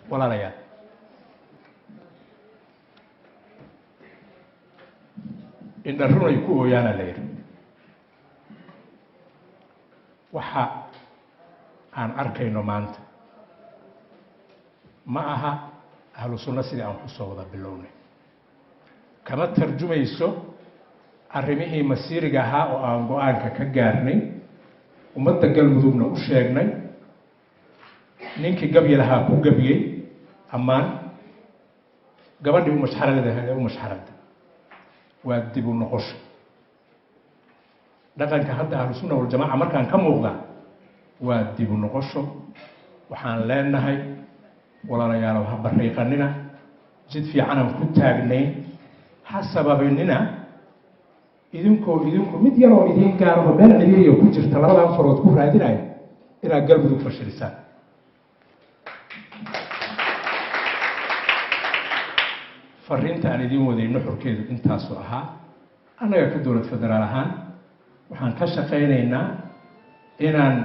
Walaalayaal, indha runay ku ooyaana la yidhi. Waxa aan arkayno maanta ma aha Ahlu Sunna sidii aan kusoo wada bilownay, kama tarjumayso arrimihii masiiriga ahaa oo aan go-aanka ka gaarnay, ummadda Galmudugna u sheegnay, ninkii gabyi lahaa ku gabyey ammaan, gabadhii u mashxarada u mashxarada. Waa dib u noqosho dhaqanka hadda Ahlu Sunna waljamaaca markaan ka muuqdaa, waa dib u noqosho. Waxaan leenahay, walaalayaalow, ha bariiqanina jid fiicanaan ku taagnayn, ha sababinina idinkoo idinku mid yaroo idiin gaaraho meel ciriiriya ku jirta labadan farood ku raadinaya inaad Galmudug fashilisaan. Fariinta aan idiin waday nuxurkeedu intaasuu ahaa. Annaga ka dowlad federaal ahaan waxaan ka shaqaynaynaa inaan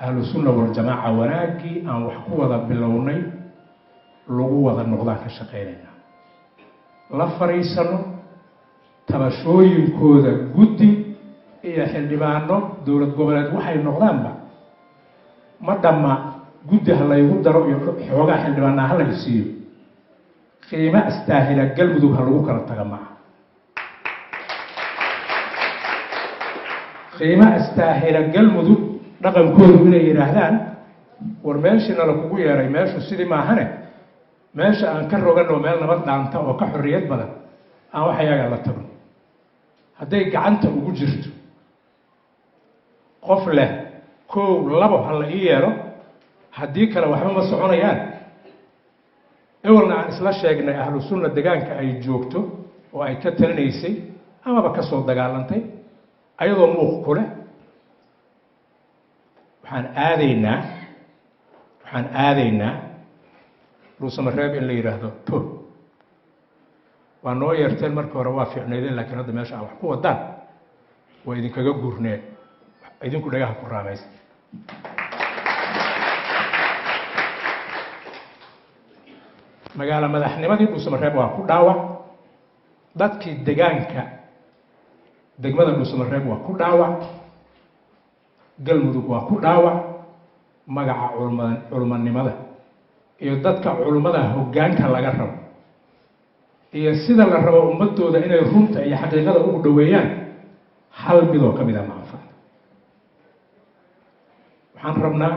Ahlu Sunna waljamaaca wanaaggii aan wax ku wada bilownay lagu wada noqdaan ka shaqaynaynaa, la fadhiisano tabashooyinkooda, guddi iyo xildhibaano dowlad goboleed waxay noqdaanba ma dhamma, guddi ha laygu daro iyo xoogaa xildhibaanaa ha lay siiyo, qiimo astaahila Galmudug ha lagu kala taga maaha, qiimo astaahila Galmudug dhaqankoodu inay yidhaahdaan war meeshiina lakugu yeeray, meeshu sidii maahane, meesha aan ka roganoo meel nabad dhaanta oo ka xorriyad badan aan wax ayaga la tagno. Hadday gacanta ugu jirto qof leh kow labo ha la ii yeelo, haddii kale waxba ma soconayaan. Ewelna aan isla sheegnay Ahlu Sunna degaanka ay joogto oo ay ka talinaysay amaba ka soo dagaalantay ayadoo muuq ku leh. Waxaan aadaynaa Dhuusamareeb in la yidhaahdo po waa noo yeerteen, markii hore waa fiicnaydeen, laakiin hadda meesha aan wax ku wadaan waa idinkaga guurneen, idinku dhagaha ku raamaysa. Magaalo madaxnimadii Dhuusamareeb waa ku dhaawac, dadkii degaanka degmada Dhuusamareeb waa ku dhaawac, Galmudug waa ku dhaawac, magaca culma culmanimada iyo dadka culummada hoggaanka laga rabo iyo sida la rabo ummadooda inay runta iyo xaqiiqada ugu dhoweeyaan hal midoo ka mid a ma anfacdo. Waxaan rabnaa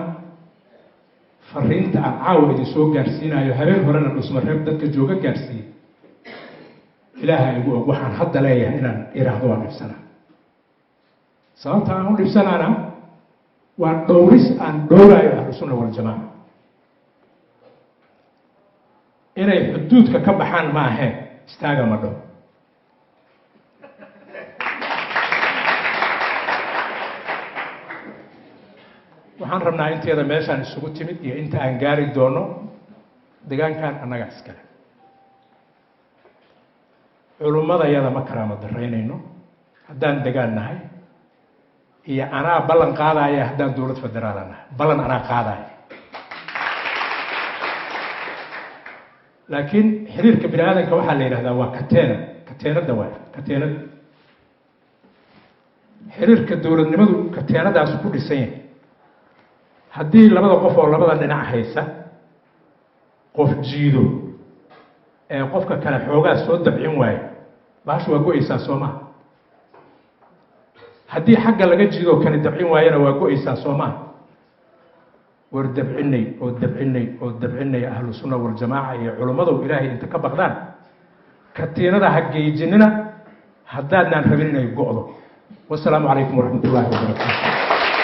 fariinta aan caawa idin soo gaarsiinayo, habeen horena Dhuusmareeb dadka jooga gaarsiiyey, Ilaaha igu og waxaan hadda leeyahay inaan iraahdo waan dhibsanaa. Sababta aan u dhibsanaana waa dhowris aan dhowraayo Ahlu Sunna waljamaaca inay xuduudka ka baxaan ma aheen, istaaga ma dhaho. Waxaan rabnaa inteeda meeshaan isugu timid iyo inta aan gaari doono, degaankan annaga iskale, culummadayada ma karaamo daraynayno haddaan degaan nahay iyo anaa ballan qaadaya haddaan dowlad federaala nahay, ballan anaa qaadaya. Laakiin xiriirka bini aadamka waxaa la yidhahdaa waa kateena, kateenada waay kateenada. Xiriirka dowladnimadu kateenadaasu ku dhisan yahay. Haddii labada qof oo labada dhinac haysa qof jiido ee qofka kale xoogaa soo dabcin waayo, baashu waa go-eysaa, soo maha? Haddii xagga laga jiidoo kani dabcin waayana, waa go-eysaa, soo maha? War dabcinay oo dabcinay oo dabcinay. Ahlu Sunna waljamaaca iyo culummadow, Ilaahay inta ka baqdaan katiinada ha geejinina haddaadnaan rabin inay go'do. Wasalaamu calaykum waraxmat ullahi wabarakaatu.